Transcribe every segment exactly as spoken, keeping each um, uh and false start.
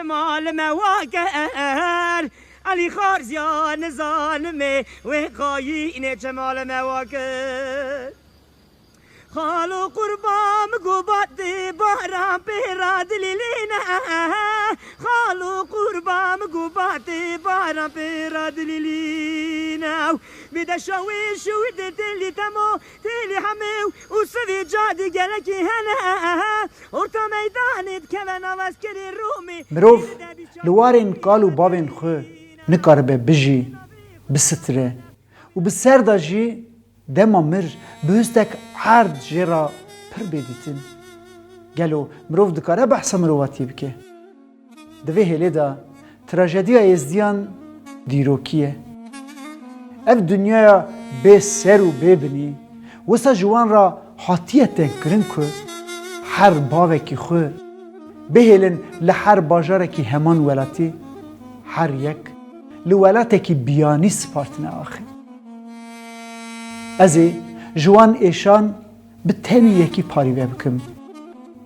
Malime waker, Elî Xarziya nizanimê wê xayînê çi malime waker. Xalo qurba min gubatê baran pê ra dilîlîne. Xalo qurba min gubatê baran pê ra dilîlîne. Bi deşa wê şûdê têlî temo, têlî hemê û sivî cadî gelekî hene. Orta meydanê dikeve nav eskerê Romê. Mirov li warên kal û bavên xwe nikaribe bijî, bisitire û bi ser de jî dema mir bi hustek erd jê re pir bê dîtin. Gelo mirov dikare behsa mirovatiyê bike? Di vê hêlê de trajediya Êzdiyan dîrokî ye. Ev dinyaya bê ser û bê binî wisa ji wan re hatiye tengkirin ku her bavekî xwe bihêlin li her bajarekî heman welatî, her yek li welatekî biyanî spartine axê. Ez ê ji wan êşan bi tenê yekî parîve bikim.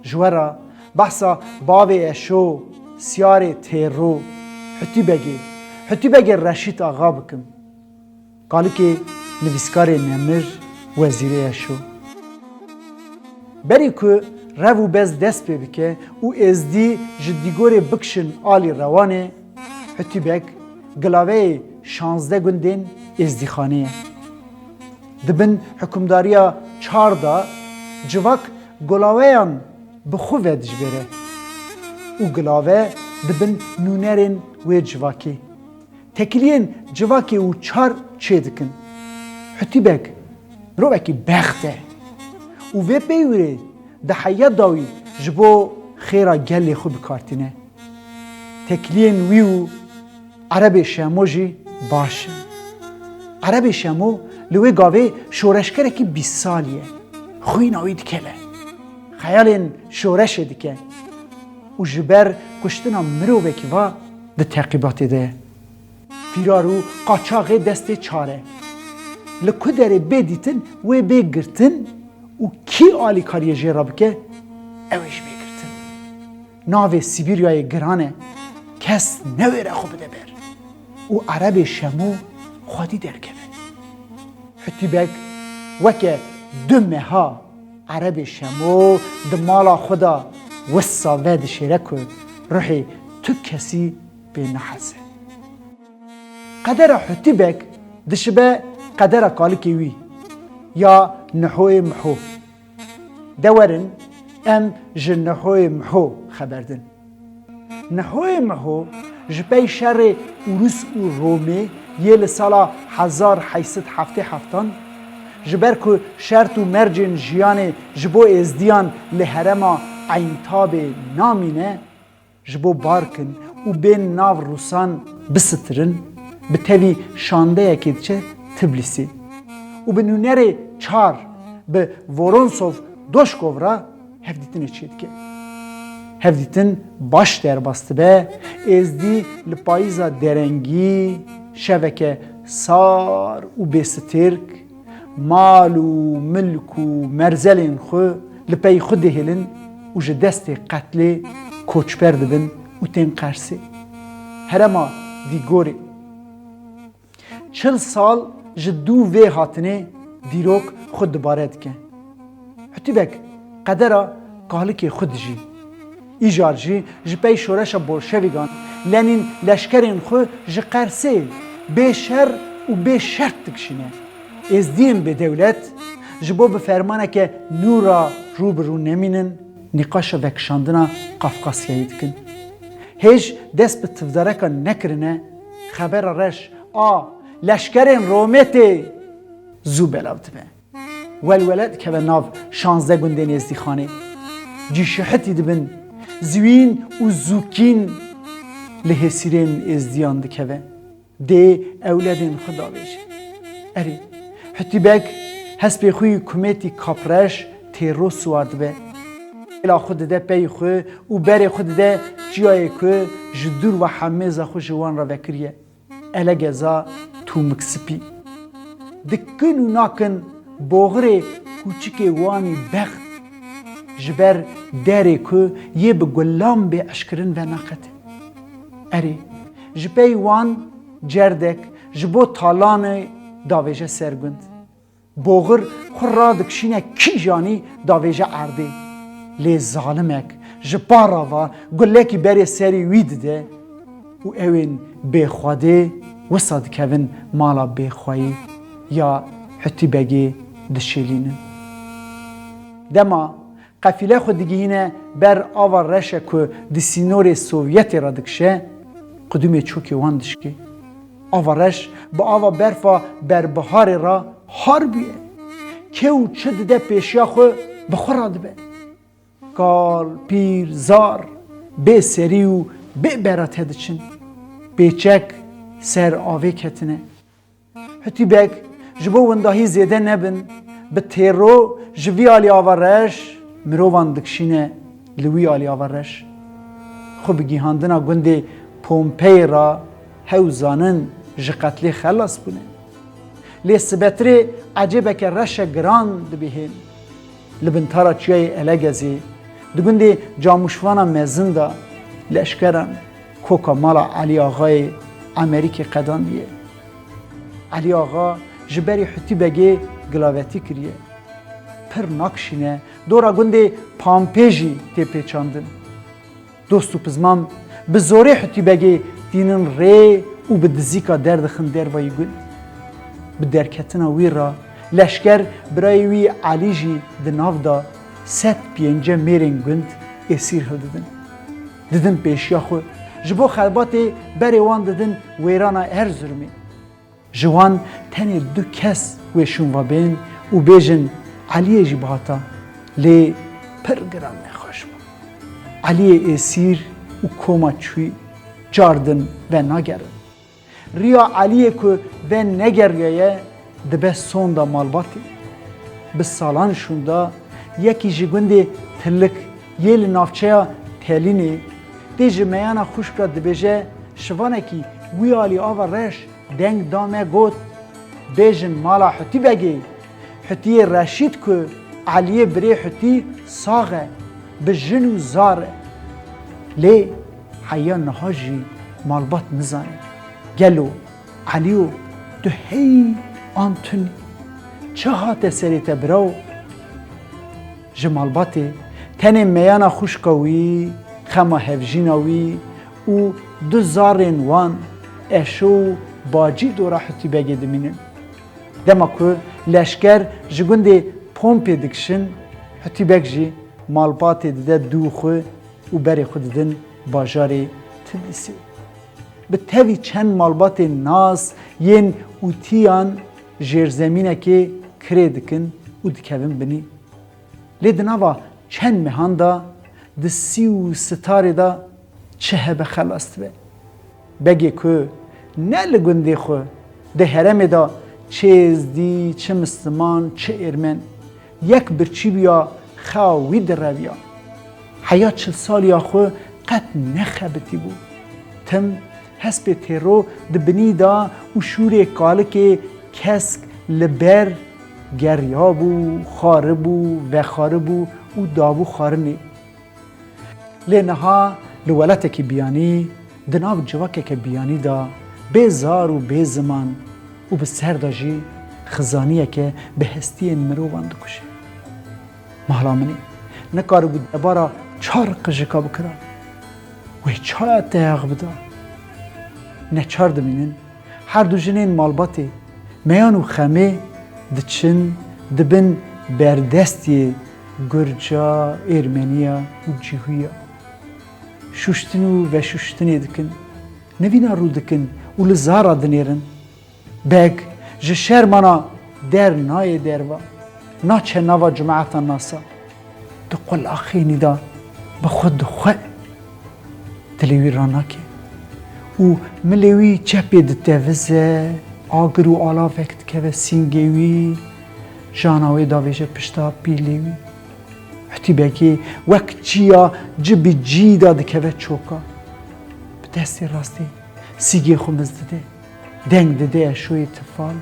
Ji we re behsa bavê Eşo, Siyarê Têro, Hutîbegê, Hutîbegê Reşîd Axa bikim. Kalikê nivîskarê nemir, wezîrê Eşo. Berî ku rev û bez dest pê bike û êzdî ji dîgorê bikişin alî rewanê, Hutîbek gilaveyê şazdeh gundên êzdîxanê ye. Di bin hikûmdariya çar de civak gulaveyan bi xwe ve dijbêre û gilave di bin nûnerên wê civakê. Tekiliyên civakê û çar çêdikin. Hutîbek mirovekî bext e û vê peywirê di heya dawî ji bo xêra gelê xwe bi kar tîne. Tekiliyên wî û Erebê Şemo jî baş in. Erebê Şemo li wê gavê şoreşgerekî bîst salî ye. Xwîna wî dikele. Xeyalên şoreşê dike û ji ber kuştina mirovekî va di teqîbatê de ye. Fîrar û qaçaxê destê çar e. Li ku derê bê dîtin, wê bê girtin û kî alîkariyê jê re bike, ew ê jî bê girtin. Navê Sîbîryayê giran e, kes newêre xwe bide ber. Û Erebê Şemo xwedî derkeve. Hutîbek weke du meha Erebê Şemo di mala xwe de wisa vedişêre ku ruhê tu kesî pê neheze. Qedera Hutîbek dişibe qedera kalikê wî ya Nihoyê Miho. De werin em ji Nihoyê Miho xeber din. Nihoyê Miho ji pey şerê Urus û Romê yê li sala hezar heyt sed heftê heftan, ji ber ku şert û mercên jiyanê ji bo êzdiyan li herêma Eyntabê namîne, ji bo barkin û bên nav Rûsan bisistirin, bi tevî şandeyekê diçe Tiblîsê û bi nûnerê çar, bi Voronsov Doşkov re hevdîtinê çêdike. Hevdîtin baş derbas dibe, êzdî li payîza derengî, şeveke sar û bêstêrk, mal û milk û merzelên xwe li pey xwe dihêlin û ji destê qetlê koçber dibin û tên Qersê, herêma Dîgorê. Çil sal ji dû vê hatinê dîrok xwe dubare dike. Hutîbek qedera kalikê xwe dijî. Îcar jî ji pey şoreşa bolşevîgan Lenîn leşkerên xwe ji Qersê bê şer û bê şert dikişîne. Êzdiyên bêdewlet ji bo bi fermaneke nû re rû bi rû nemînin, nîqaşa vekişandina Qafqasyayê dikin. Hêj dest bi tivdareka nekirine, xebera reş a leşkerên Romê tê zû belav dibe. Welwele dikeve nav şazdeh gundên Êzdîxanê. Cî şihetî dibin, ziwîn û zûkîn li hêsîrên Êzdiyan dikeve. Dê ewledên xwe davêje. Erê, Hutîbek hespê xwe yî kumêtî kapreş têro siwar dibe. Hêla xwe dide pey xwe û berê xwe dide çiyayê ku ji dûr ve hemêza xwe ji wan re vekiriye. Elegeza tûmik spî. Dikin û nakin boxirê kûçikê wanî bext ji ber derê ku yê bi gulan bê eşkirin venaxete. Erê, ji pey wan cerdek ji bo talanê davêje ser gund. Boxir xwe radikişîne kîjanî davêje erdê. Lê zalimek ji para ve gulekî berê serê wî dide û ew ên bêxwedê wisa dikevin mala bêxweyî ya Hutî Begê dişêlînin. Dema qefîle xwe digihîne ber ava reşe ku di sînorê Sovyetê re dikişe, qudumê çokê wan dişkê. Ava reş bi ava berfa berbiharê re har bûye. Kê û çi dide pêşiya xwe bi xwe re dibe. Kal, pîr, zar bê serî û bê bera tediçin. Bêçek ser avê ketine. Hutî Beg ji bo windahî zêde nebin, bi têro ji vî alî ava reş mirovan dikişîne li wî alî ava reş. Xwe bi gihandina gundê Pompeyê re hew zanin ji qetlê xelas bûne. Lê sibetirê ecêbeke reşe giran dibihên. Li bin tara çiyayê Elegezê, di gundê Camûşvana Mezin de leşkeran koka mala Elî Axayê Emerîkê qedandiye. Elî Axa ji berî Hutî Begê gilavetî kiriye. Pir nakişîne, dora gundê Pampê jî tê pêçandin. Dost û pizman bi zorê Hutî Begê tînin rê û bi dizîka derdixin dervayî gund. Bi derketina wî re leşker birayê wî Elî jî di nav de sed pênce mêrên gund êsîr hildidin. Didin pêşiya xwe. Ji bo xebatê berê wan didin wêrana Erzurumê. Ji wan tenê du kes wê şûn ve bên û bêjin Eliyê jî bihata, lê pir giran nexweş bû. Eliyê êsîr û koma çûyî cardin venagerin. Riya Eliyê ku venegeriyaye dibe sonda malbatê. Bi salan şûnda yekî ji gundê Tilik yê li navçeya Telînê tê ji meyana xwişk re dibêje, şivanekî wî alî ava reş deng da me got, bêjin mala Hutî Begê, Hutiyê Reşîd ku Eliyê birê Hutî sax e, bi jin û zar e. Lê heya niha jî malbat nizane. Gelo Elîyo, tu hey an tunî? Çi hate serê te birawo? Ji malbatê tenê meyana xwişka wî, xema hevjîna wî û du zarên wan Eşo û Bacî dora Hutî Begê dimînin. Dema ku leşker ji gundê Pompê dikişin, Hutî Beg jî malbatê dide dû xwe û berê xwe didin bajarê Tilîsê. Bi tevî çend malbatên nas yên ûtiyan jêrzemînekê kirê dikin û dikevin binî. Lê di nava çend mehan de di sî û sitarê de çi hebe xelas dibe. Begê ku ne li gundê xwe, di herêmê de çi êzdî, çi misliman, çi êrmen, yek birçî bûya xewa wî direviya. Heya çil saliya xwe qet nexebitîbû. Tim hespê têro di binî de û şûrê kalikê kesk li ber geriyabû, xwaribû, vexwaribû û dabû xwarinê. Lê niha li welatekî biyanî, di nav civakeke biyanî de bê zar û bê ziman û bi ser de jî xizaniyeke bi hestiyên mirovan dikuje. Mala min e, nikaribû debara çar qijika bikira. Wê çaya teyax bida. Neçar dimînin, her du jinên malbatê, Meyan û Xemê diçin, dibin berdestiyê Gurca, Êrmeniya û Cihûya. Şuştin û veşuştinê dikin, nivîna rû dikin û li zara dinêrin. Beg ji şermana der nayê derva, naçe nava cemaeta nasa. Di qulaxênî de bi xwe dixwe, dilê wî ranake û milê wî çepê ditevize, agir û alavek dikeve sîngê wî, jana wê davêje pişta pîlê wî. Hutî Begê wek çiya ci bi cî de dikeve çoka. Bi destê rastê sîgê xwe miz dide. Deng dide Eşoyê tifal.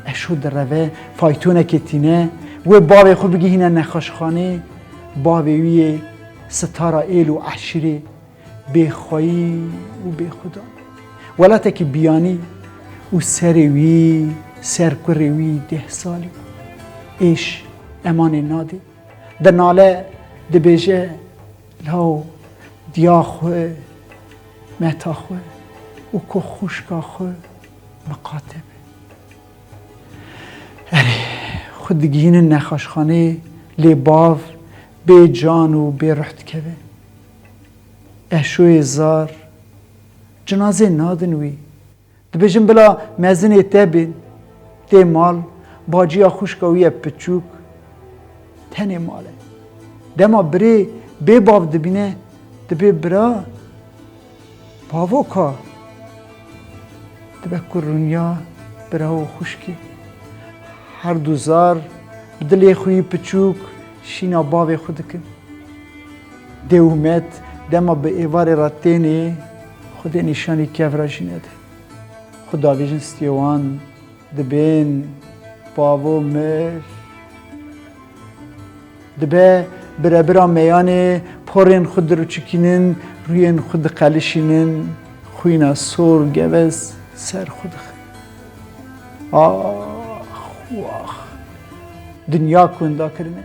Eşo direve, faytonekê tîne, wê bavê xwe bigihîne nexweşxanê. Bavê wî yê sitara êl û eşîrê Bêxweyî û bêxwedan. Welatekî biyanî û serê wî, ser kurê wî deh salî êş emanê nadê. Dinale, dibêje, law diya xwe, meta xwe û ku xwişka xwe miqate be. Erê, xwe digihînin nexaşxanê, lê bav bê can û bê ruh dikeve. Eşoyê zar, cinazê nadin wî. Dibêjin bila mezinê te bên. Tê mal, baciya xwişka wî ye piçûk, tenê mal e. Dema birê bê bav dibîne, dibê bira, bavo ka? Dibe ku rûniya bira û xwişkê. Her du zar bi dilê xwe yî piçûk şîna bavê xwe dikin. Dê û met dema bi êvarê re tênê, Xwedê nîşanî kev re jî nede. Xwe davêjin stiyê wan, dibên bavo mir. Dibe birebira meyanê porên xwe diruçikînin, rûyên xwe diqelişînin, xwîna sor gevez ser xwe dixin. Ax, wax, dinya ku winda kirine.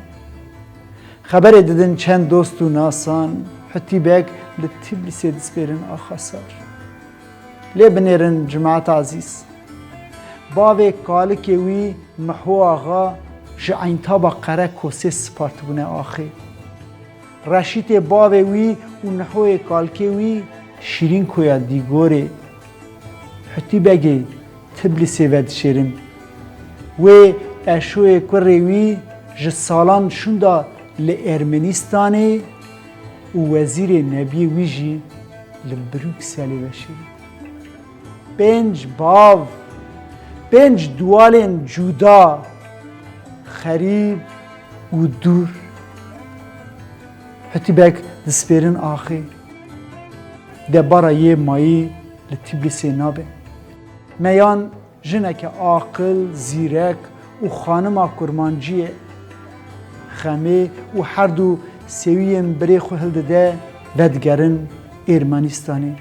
Xeberê didin çend dost û nasan, Hutî Beg li Tiblisê dispêrin axa sar. Lê binêrin cemaeta ezîz. Bavê kalikê wî Miho Axa ji Eynîtaba Qere Kosê spartibûne axê. Reşîtê bavê wî û Nihoyê kalikê wî Şîrînkoya Dîgorê. Hutî Begê Tiblisê vedişêrin. Wê eşoyê kurê wî ji salan şûnda li Ermenîstanê û wezîrê nebiyê wî jî li Brukselê veşêrin. Pênc bav, pênc duwalên cuda, xerîb û dûr. Hutî Beg dispêrin axê. Debara yê mayî li Tîblîsê nabe. Meyan jineke aqil, zîrek û xanima kurmancî ye. Xemê û her du sêwiyên birê xwe hildide, vedigerin Ermenistanê,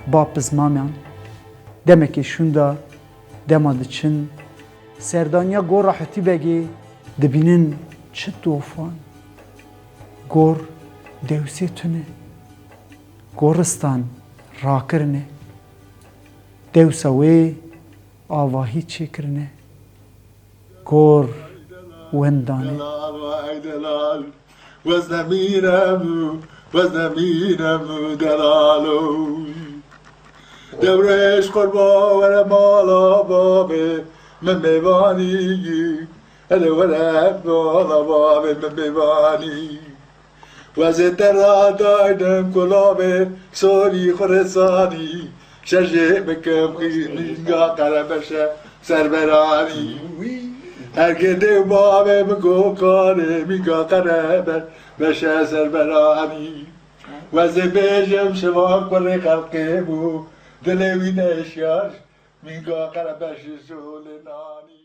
ba pizmaman. Demekê şûnda, dema diçin serdaniya gora Hutî Begê, dibînin çi tofan. Gor dewsê tune. Goristan rakirine. Dewsa wê avahî çêkirine. Gor wendane. Delal, vay delal, weznemîne bû, weznemîne bû delalo. Dewrêş qurba were mala bavê min mêvanî. Hele were mala bavê min mêvanî. Wezê te radaydim kulavê sorî xurisanî. Şerjê bikim xînînga qerebeşe serberanî. Her gedê bavê min gokarê mînga qerebeşe serberanî. Wezê bêjim şivan kurê xelkê bû, dilê wî neşiyar, mînga qerebeşê şolê nanî.